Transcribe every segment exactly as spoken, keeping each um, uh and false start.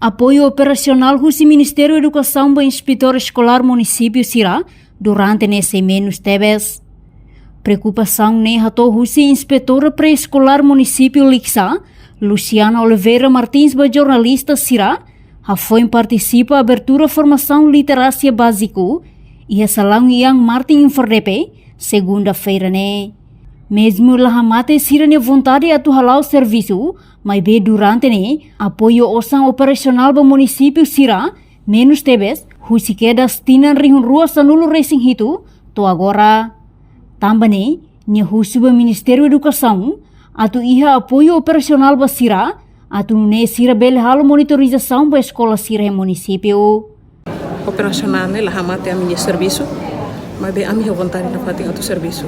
Apoiu operasionál husi Ministériu Edukasaun ba inspetór eskolár munisípiu sira durante ne'e sei menus tebes. Preokupasaun ne'e hato'o husi inspetór pré-eskolár munisípiu Likisá, Luciana Oliveira Martins, ba jornalista sira, hafoin partisipa abertura formasaun literasia báziku iha salaun Ian Martin Infodepe, segunda-feira ne'e. Mezmu la hamate sira-nia vontade atu hala'o servisu, maibé durante ne'e, apoiu osan operasionál ba munisípiu sira menus tebes, husi kedas tinan rihun rua sanulu resin hitu to'o agora. Tanba ne'e, nia husu ba Ministériu Edukasaun atu iha apoiu operasionál ba sira, atu nune'e sira bele halo monitorizasaun ba eskola sira iha munisípiu. Operasionál ne'e la hamate ami-nia servisu, maibé ami iha vontade nafatin atu servisu.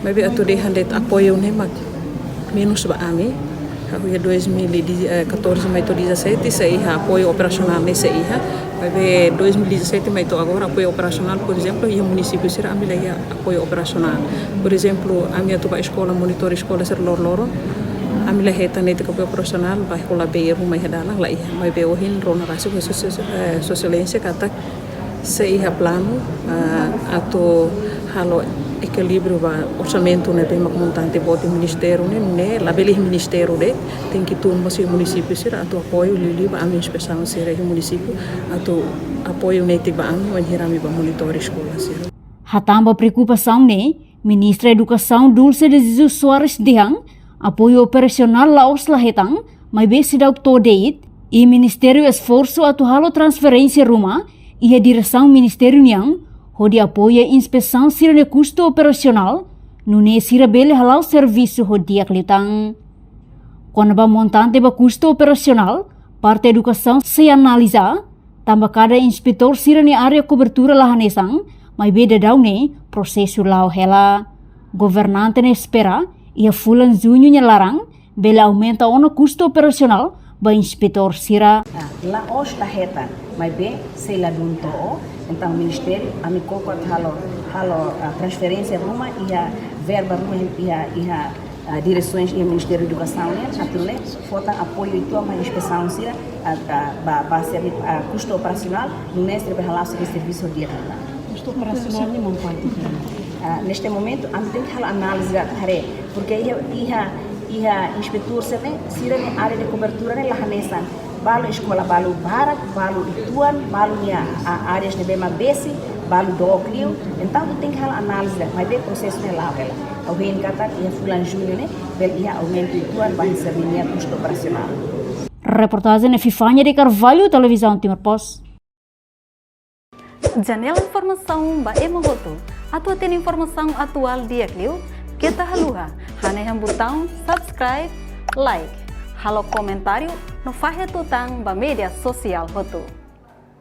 Maibé atu dehan de'it apoiu ne'e mak menus ba ami. Hahú iha dois mil e catorze mai to'o dezassete sei iha apoiu operasionál ne'e sei iha. Maibé dois mil e dezassete mai to'o agora apoiu operasionál, por ezemplu, iha munisípiu sira ami la iha apoiu operasionál. Por ezemplu, ami atu ba eskola, monitór eskola sira loroloron, ami la hetan netik apoiu operasionál, ba hola bee ruma iha dalan la iha. Maibé ohin rona rasik ho sosial, eh, sosial katak sei iha planu, ah, atu halo ekilíbriu ba orsamentu ne'ebé mak montante boot iha ministériu ne'e, ne'e labele iha ministériu de'it, tenke tun mós iha munisípiu sira atu apoiu liuliu ba ami inspesaun sira iha munisípiu, atu apoiu netik ba ami, wainhira ami ba monitór eskola sira. Hatán ba preokupasaun ne'e, Ministra Edukasaun Dulce de Jesus Soares dehan, apoiu operasionál la'ós la hetan, maibé seidauk to'o de'it, i ministériu esforsu atu halo transferénsia ruma iha diresaun ministériu nian, hodi apoia inspesaun sira-nia kustu operasionál, nune'e sira bele hala'o servisu ho di'ak liután. Kona-ba montante ba kustu operasionál, parte edukasaun sei analiza, tanba kada inspetór sira-nia área kobertura la hanesan, maibé daudaun ne'e prosesu la'o hela. Governante ne'e espera, iha fulan Juñu nia laran, bele aumenta ona kustu operasionál ba inspetór sira. Ah, la'ós la hetan, maibé sei ladún to'o, entaun ministériu, ami koko atu halo, halo, ah, transferénsia ruma, iha verba ruma, iha, iha, ah, diresoens iha Ministériu Edukasaun nian, atu nune'e fó tan apoiu uitoan ba inspesaun sira, ah, ah, ba, ba servi-, ah, kustu operasionál, nune'e sira bele hala'o sira-nia servisu di'ak liután. Kustu operasionál ne'e montante? Ah, neste momentu, ami tenke halo análize atu haree, porque iha, iha, iha inspetór sira-ne'e, sira-nia área de kobertura ne'e la hanesan. Balu eskola balu barak, balu uitoan, balu nia, ah, áreas ne'ebé mak besik, balu dook liu. Entaun, tenke halo análize, maibé prosesu ne'e la'o hela. Ha'u hein katak iha fulan Juñu ne'e, bele iha aumentu uitoan ba sira-nia kustu operasionál. Reportajen Epifania de Carvalho, Televizaun Timor Post. Janela informasaun ba ema hotu. Atu hatene informasaun atuál di'ak liu, keta haluha hanehan butaun subscribe, like, halo komentáriu no fahe tutan ba média sosiál hotu.